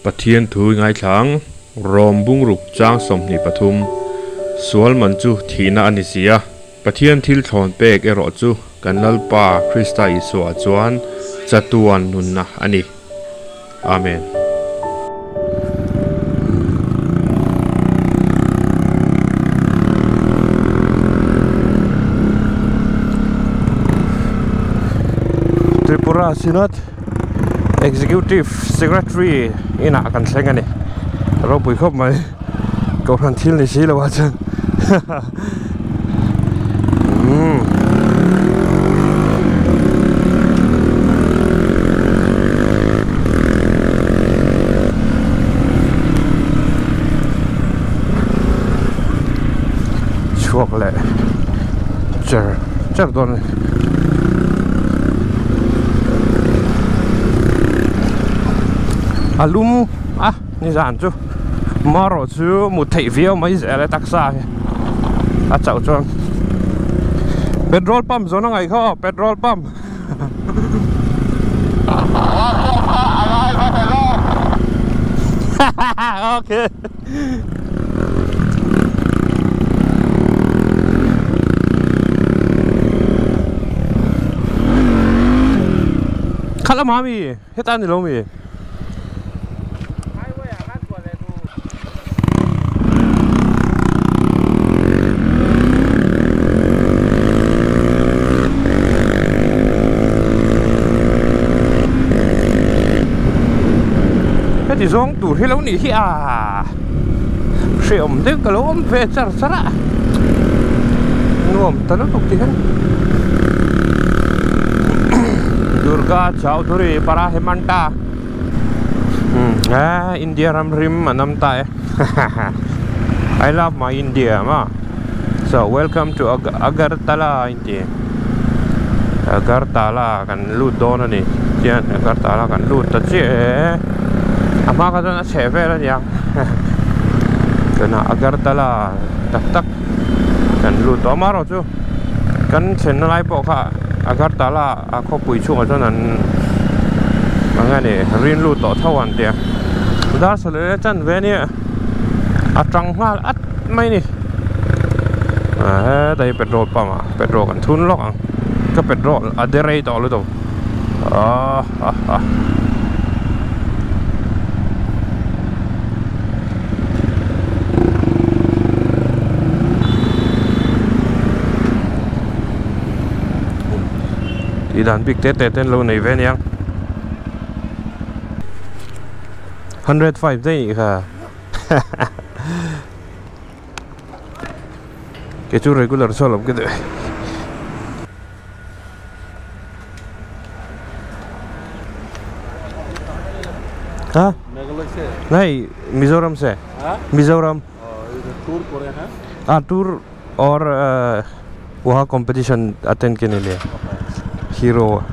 Pathian thu i ngaithla ang, Rom bungruk chang 23, Sual man chu thihna a ni si a, Pathian thil thlawn pek erawh chu kan Lalpa Krista Isua chuan chatuan nunna a ni. Amen. Tripura Synod Executive Secretary inah kan thleng a ni. Ropui khawp mai. Kohhran thil ni si lo ah chuan umm. Chhuak leh cher cher dawn a ni. A lum a nizan chu marawh chu mut theih viau mai zel e taksa hi a chauh chuan petrol pump zawn a ngaih kha aw petrol pump okay. Khat lama mi heta ni lo mi. Heti zawng tur hi lo nih hi a hrehawm deuh ka lo awm ve char char a nuam ta lutuk ti hian Durga Chowdhury para Hemanta ah India ram rim an awm ta e I love my India maw so welcome to Agartala a inti Agartala kan lut dawn a ni tihian Agartala kan lut ta chiah e a hma kha chuan a chheh vel a nia tunah Agartala tak tak kan lut tawh amaherawh chu kan thlenna lai pawh kha Agartala a khawpui chhungah chuan an eng nge ni rin lut tawh tho an tia dar saleh leh chan ve ania a tang nghal at mai a ni ah heta hi petrol pump ah petrol kan thun lawk ang ka petrol a de rei tawh lutuk ah ha ha. Tih dan bik te te ten lo nei ve aniang 105 daih nih kha kei chu regular saw lo ka duh ha nai Mizoram se Mizoram ah tour और वहाँ competition attend करने लिए hero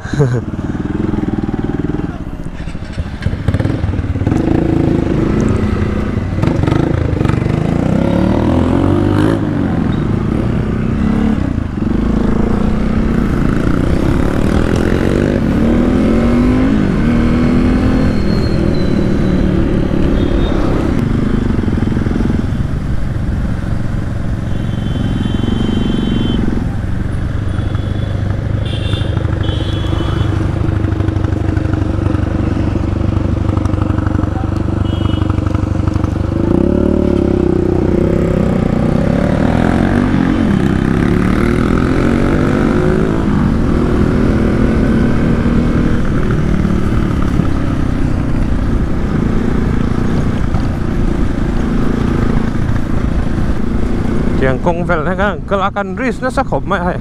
tiang kawng vel na khan kal a kan risk nasa khawp mai a hei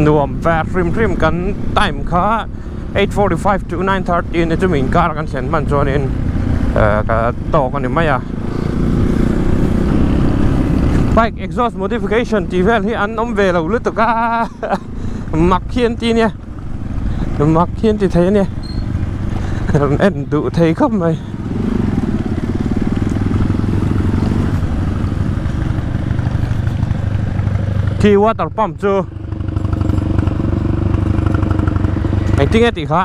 nuam ve hrim hrim kan time kha 8:45 to 9:30 ni chumi inkar kan thlen hman chuanin ka tawk a ni mai a bike exhaust modification tih vel hi an awm ve lo lutuk a mak hi an ti nia mak hi an ti thei a nia rawn en duh thei khawp mai. Khi water pump chu engtin nge tih kha.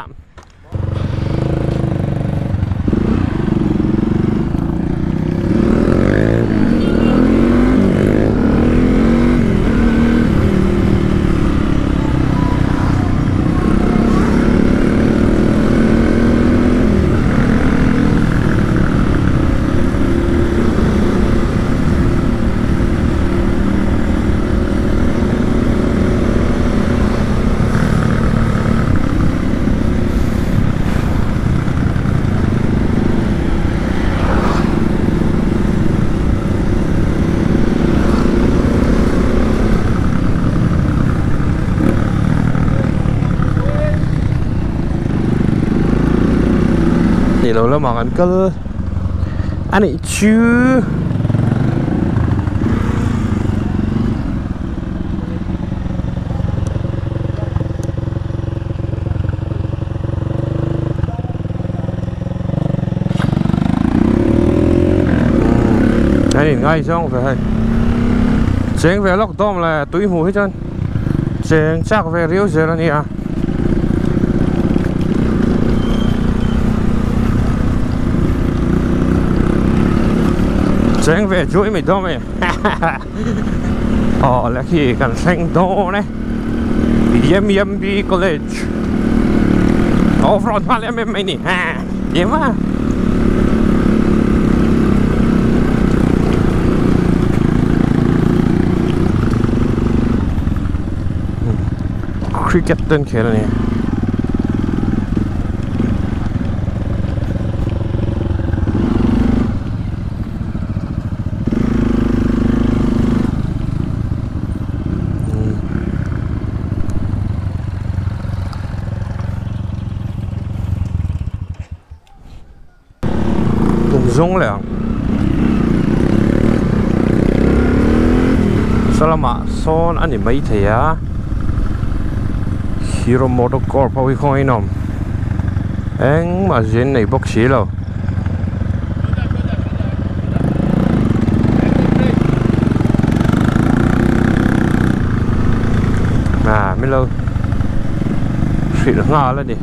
Ti lo lamah kan kal a nih chu. An in ngaizawng ve hei cheng ve lawk dawm le tui hmuh hi chuan cheng chak ve riau zel a nia. Cheng ve chuai mai dawm e aw le khi kan thleng dawn e M M B College off road nghal em em mai ni ha em a. Cricket ten khel a ni. Tum zawng leh ang saw lamah sawn a ni maithei a Hero Motocorp ho hi khawngaih in awm engmah zin nei bawk si lo. À mi lo hrilh nghal a ni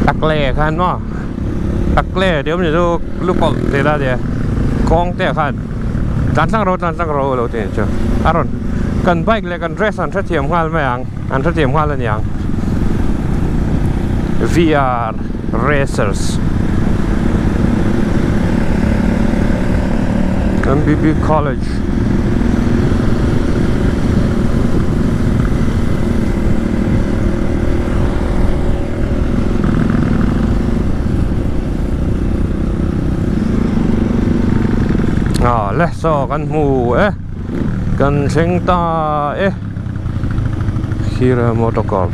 takle khan maw takle tih awm ni chu lu kawlh tih la nia kawng te ah khan tlan tlang ro tlan tlang ro lo tih chu a rawn kan bike leh kan dress an hrethiam nghal mai ang an hrethiam nghal a niang V R Racers M B B College ah le saw kan hmu e kan thleng ta e Hero Motocorp.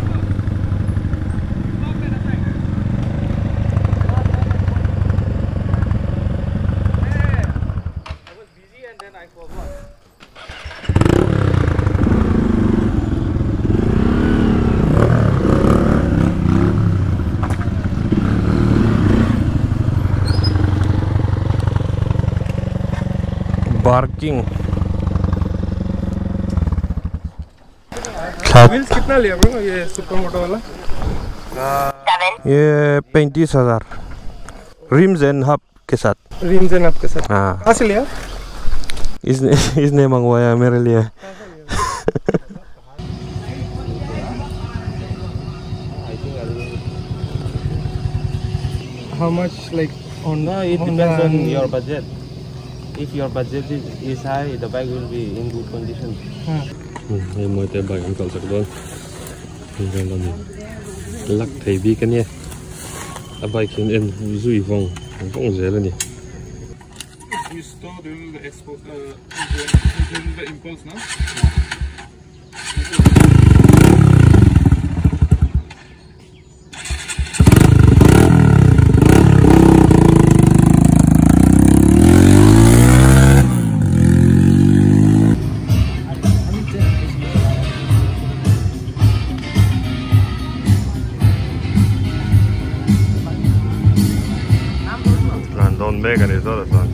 Barking wheels कितना लिया bro ये super मोटो वाला? ये 35,000 rims and hub के साथ। Rims and hub के साथ। हाँ। कहाँ से लिया? इसने मंगवाया मेरे लिए। How much like on? No, it Honda depends on and your budget. If your budget is high, the bike will be in good condition. Hei moi te bike an kal chak dawn lak thei bik ania a bike hian en zui vawng vawng zel ani. You store during the expo, during the impulse, no? Don Megan is other side.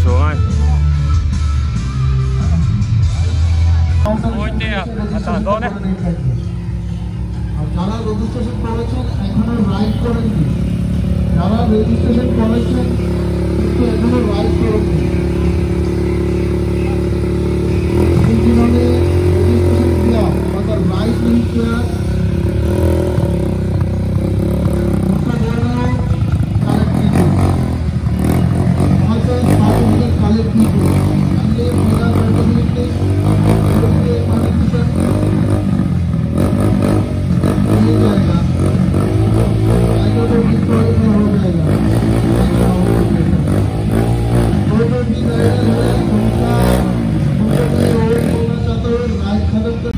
xuống ôi tia à đó đấy যারা রেজিস্ট্রেশন করেছেন এখনো রাইড করেননি যারা রেজিস্ট্রেশন করেছেন কিন্তু এখনো রাইড করেননি जिन्होंने रजिस्ट्रेशन किया मतलब राइड नहीं किया उनका बोलना कलेक्ट कीजिए वहाँ से सर्टिफिकेट कलेक्ट कीजिए ये मेरा सर्टिफिकेट मिल जाएगा हो जाएगा कोई भी राइडर है उनका उनको मैं और बोलना चाहता हूँ राइड खत्म कर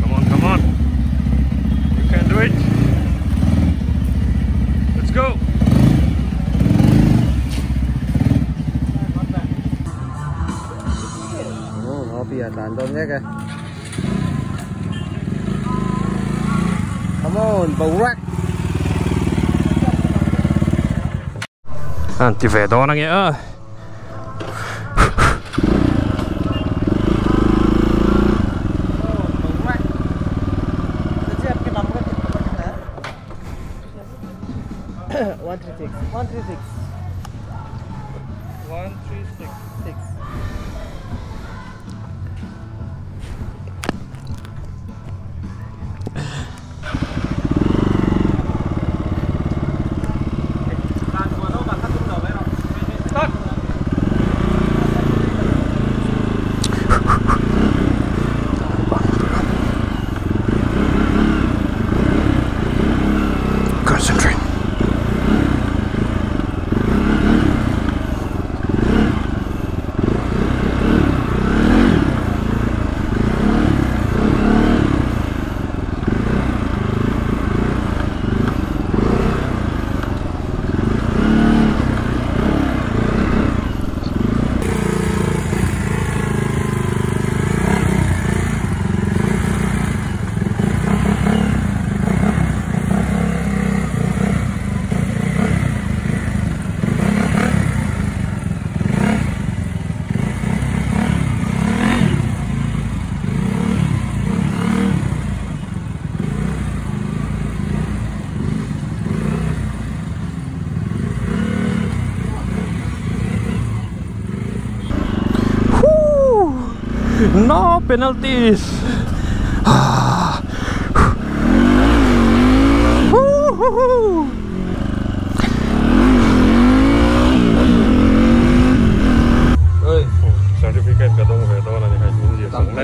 Come on, come on. You can do it. Let's go. Come on, Barack. Thì về đó nó nghĩa. One three six. 1 3 6. 1 3 6 6. Concentrate. No penalties. Certificate ka dong ve do na ni hai min ji sang le.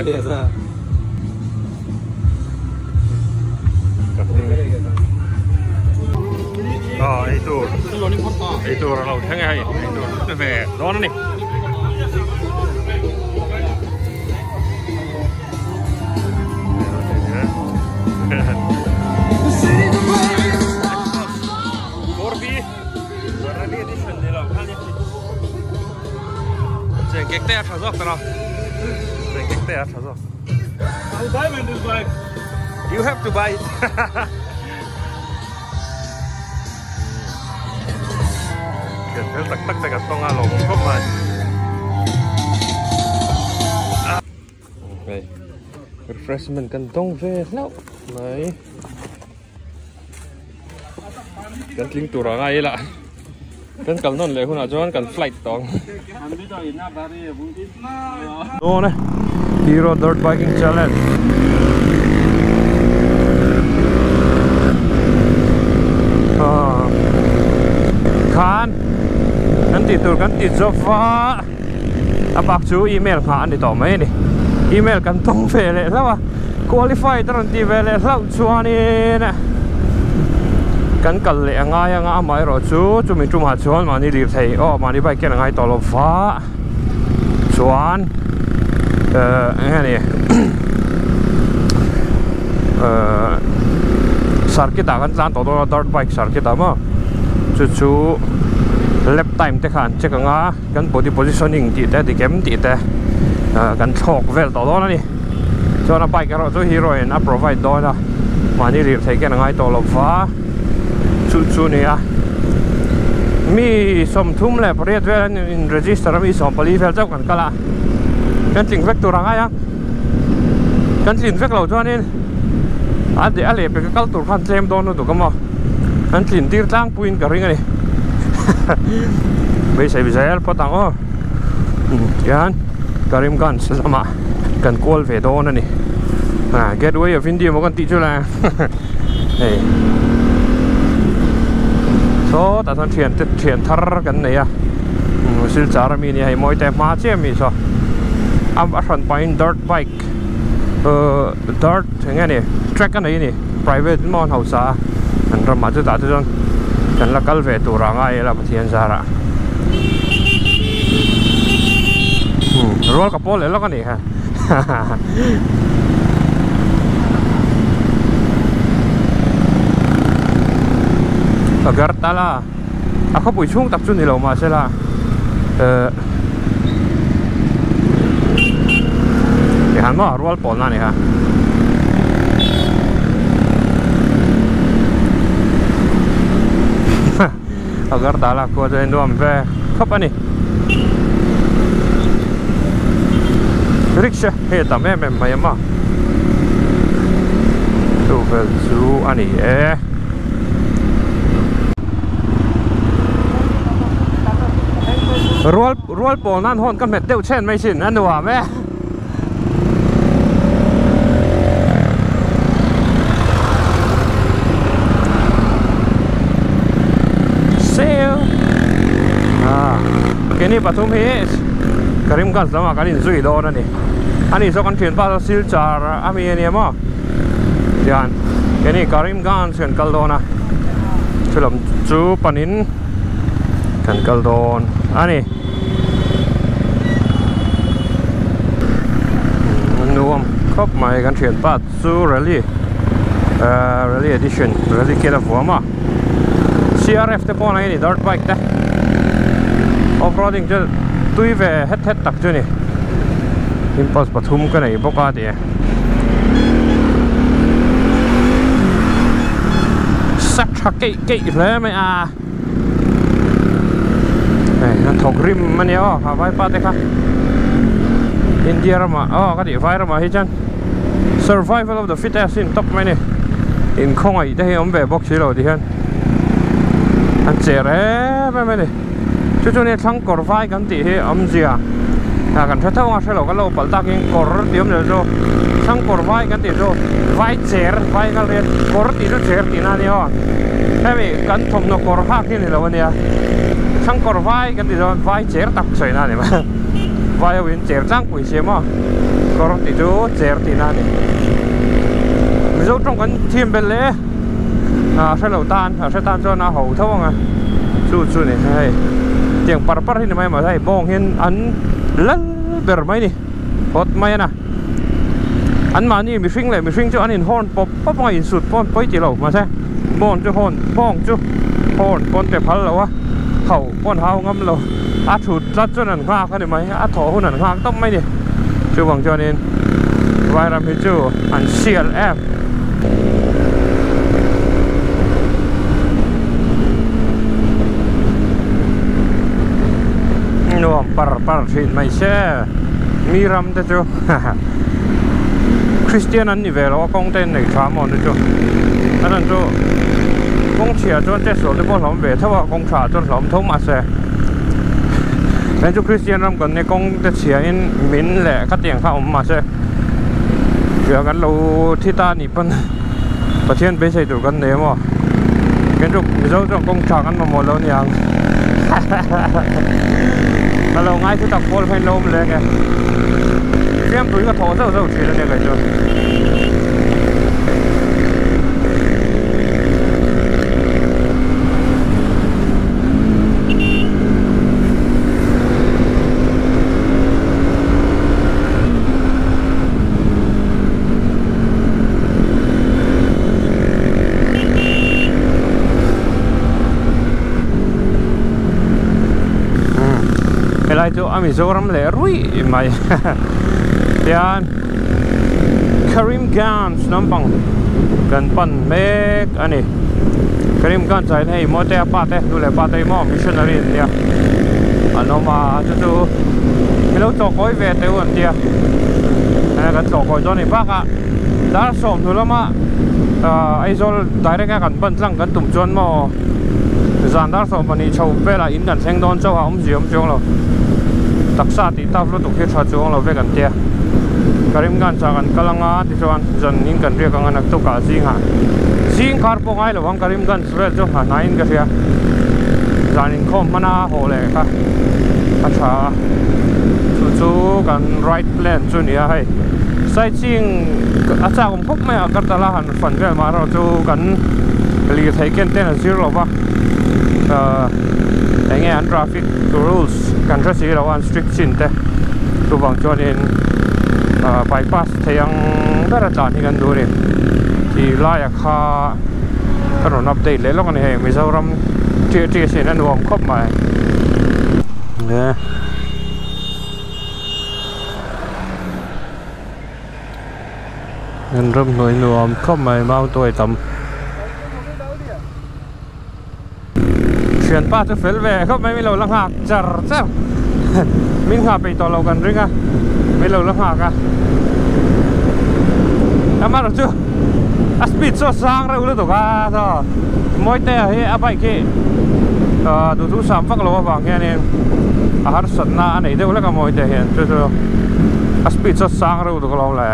Ah, itu. Itu orang lau thang hai. Itu về đó nó này. I'll buy this bike. You have to buy it. Tak tak tak tong alo không mà. Okay. Refreshment kan tong về lâu. Đấy. Kan tling tur ngay la. Kan kal non le hun a chuan kan flight tong. No ne. Hero Dirt Biking Challenge. Khan kan ti tur kan ti zofa a bak chu email kha ani to mai ni email kan tong ve le hlawa qualify taron ti ve le hlau chuanin kan kal le anga anga amai ro chu chumi tuma chuan mani lir thei o mani bike ken angai to lo fa chuan ni circuit a kan tlan to do dirt bike circuit a ma chu chu Lap time te kha an check ang a, kan body positioning tih te dik em tih te kan thlawk vel tawh dawn a ni. Chuan a bike erawh chu hero in a provide dawn a, mahni lirthei ken a ngai tawh lo va, chu chu a ni a. Mi 38 vel an in register a, mi 14 vel chauh kan kal a, kan tling vek tur a ngai a, kan tlin vek lo chuanin a a lehpek a kal tur khan tlem dawn lutuk a maw, an tlin tir tlangpuiin ka ring a ni. Beisei zel phawt ang aw. Tihian Karimganj lamah kan kual ve dawn a ni. Gateway of India maw kan tih chu le. Hei sawtah chuan thian te thian thar kan nei a. Silchar ami nia hei mawi te hma chiah ami saw a hran pahin dirt bike dirt eng nge ni track a nei a ni private maw an hausa a an ramah chutah te chuan kan la kal ve tur ang a ela Pathian zarah rual ka pawl leh lawk a ni ha Agartala a khawpui chhung tak chu ni lo mahsela eh tihan maw rual pawlna a ni kha. Agartala khua chu a nuam ve khawp a ni. Rickshaw hei a tam em em mai a maw. Chu vel chu a ni e. Rual rual pawl nan hawn ka hmet deuh chhen mai sin a nuam e. Sale ah keini pathum hi Karimganj lamah kan inzui dawn a ni ani zawk an thianpa chu Silchar ami a nia maw tihian keini Karimganj kan kal dawn a chulam chu panin kan kal dawn a ni. Nuam khawp mai kan thianpa chu rally rally edition rally kit a vuam a CRF te pawh a ni dirt bike te off roading chu tui ve het het tak chu a ni impulse pathum ka nei bawk a ti sa tha keih keih hle mai a. Hei a thawk rim a nia aw a vaipa te kha India ramah aw ka tih vai ramah hi chuan survival of the fittest in tawp mai a ni inkhawngaih te hi a awm ve bawk si lo ti hian an cher em em a ni chu chu nia thlang kawr vai kan tih hi awmzia ah kan hre tho ang a hrelo kan lo palh takin kawr tih awmzia chu thlang kawr vai kan tih chu vai cher vai nghal riat kawr tih chu cher tihna a nia aw hemi kan thawmhnaw kawr hak hi a ni lo a nia thlang kawr vai kan tih chuan vai cher tak sawi na a ni mai vai ho in cher tlangpui si a maw kawr tih chu cher tihna a ni mizo tawng kan thiam belh leh e a hrelo tan a hre tan chuan a ho tho ang a chu chu ni hei tiang par par hi ni mai mahse hei bawng hian an lal ber mai a ni hawt mai a na. Anmahni mihring leh mihring chu an in horn pawp pawp anga insut pawn pawi tih lo mahse bawng chu horn bawng chu horn pawn pe phal lo a hauh pawn hau ngam lo a thut tlat chuan an nghak a ni mai a thawh hun an nghak tawp mai a ni chuvang chuanin vairam hi chu an sial em. Nuam par par thin mai se. Mi ram te chu Christian an ni ve lo a kawng te an nei tha maw ni chu a chan chu kawng chhia chuan te sual te pawh hlawm ve tho a kawng tha chuan hlawm tho mahse heng chu Christian ram kan nia kawng te chhia in min leh khatiang kha awm mahse hria kan lo thi ta a nih pawn Pathian beisei tur kan nei a maw keng chu Mizo chuan kawng tha kan mamawh lo aniang ka lo ngai thu tak pawl kha in lo awm leng e fiamtui ka thawh zauh zauh thin ania kei chu. Lai chu a Mizoram leh ruih mai tian Karimganj lampang kan pan mek a ni. Karimganj ah hian hei Mote a pa te nu leh pa te hi maw missionary an nia an awm a chu chu mi lo tlawh kawi ve teh u an tia kan tlawh kawi dawn a ni bakah dar sawmhnu lama Aizawl direct a kan pan tlang kan tum chuan maw zan dar 12 chho velah in kan thleng dawn chauh a awmzia awm chuang lo taksa tih taf lutuk hi tha chuang lo vek an tia Karimganj ah kan kal anga tichuan zan in kan riak anga naktukah zingah zing kar pawh ngai lo ang Karimganj vel chu a hnaiin ka hria zan inkhawm hmana haw leh kha a tha a chu chu kan ride plan chu a ni a hei sightseeing a chak awm khawp mai a Agartala han fan vel mah erawh chu kan lirthei ken ten a zir lo va ahh eng nge an traffic rules kan hre si lo a an strict chin te chuvang chuanin ahh bypass thei ang ber a tlan hi kan duh a ni tih laiah kha ka rawn update leh lawk a ni hei Mizoram ṭiah ṭiah sin a nuam khawp mai. An ramhnuai nuam khawp mai mau tuai tam. Thianpa chu fel ve khawp mai min lo la nghak char char min nghah peih tawh lo kan ring a min lo la nghak a amaherawh chu a speed chu a sang reuh lutuk a saw Mawitea hi a bike hi duhthusam vak lo avang hianin a harsatna a nei deuh hlek a Mawitea hian chu chu a speed chu a sang reuh lutuk alawm le.